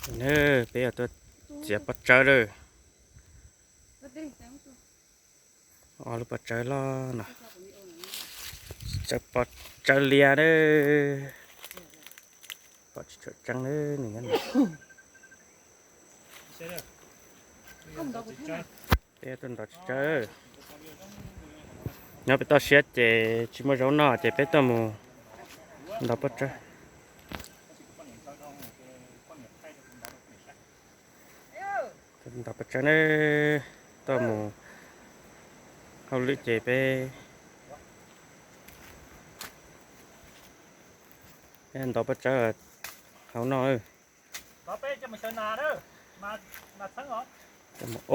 Peb yuav tuaj txiav pob tsawb lawm. Ob lub pob tsawb loj no, pob tsawb liab lawm. Pom tsis tshua tseeb lawm nws nyob no. Peb tuaj ntov tsawb. Nyob pem toj siab ces tsis muaj zaub noj ces peb tuaj mus ntov pob tsawb. Ntov pob tsawb na, tuaj mus hauj lwm ces peb ntov pob tsawb hauv no.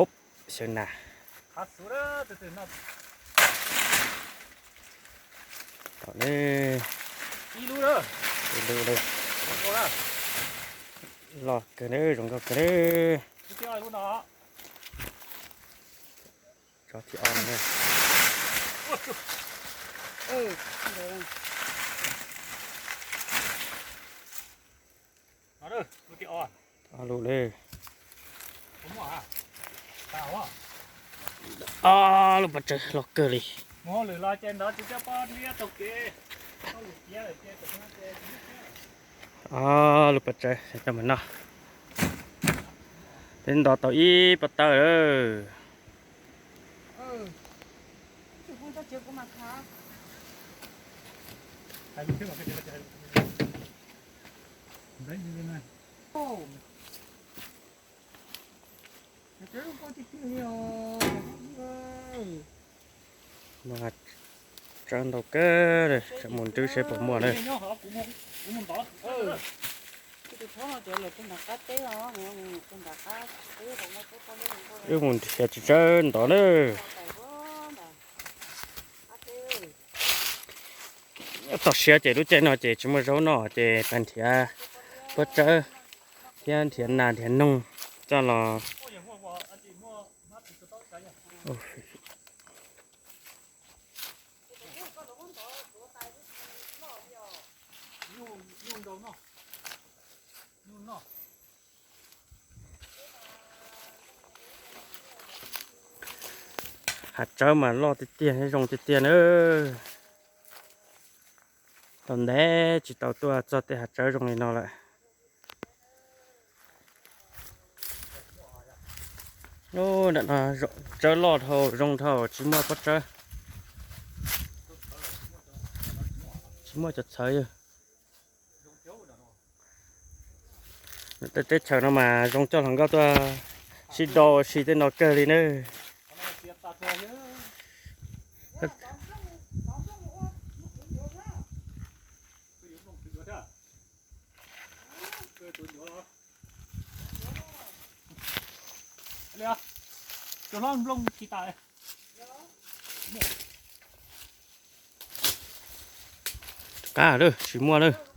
Ub, xyaw nas. Tom ne, ib lub loj kawg na, zoo nkauj kawg na. Tso thib ob no. Ob lub lawm. Ob lub pob tsawb loj kawg li. Ob lub pob tsawb coj mus noj. Peb ntov tau ib pob tawb lawm. Tsawb ntau kawg, mus nrwb seb puas muaj na. Wb mus nrhiav tsis tsawb ntov na. Toj siab ces lub caij no ces tsis muaj zaub noj ces pab nrhiav pob tsawb thiab nrhiav nas nrhiav noog coj los. Hav tsawb mas loj tiag tiag, zoo tiag tiag na. Tau ntev tsis tau tuaj txog tej hav tsawb zoo li no lawm. Tsawb loj dhau zoo dhau tsis muaj pob tsawb, tsis muaj cov txhawv. Tej teb chaws no mas zoo coj hluas nkauj tuaj sib do ua si tej no kawg li na. Qab lawm tsis muaj lawm.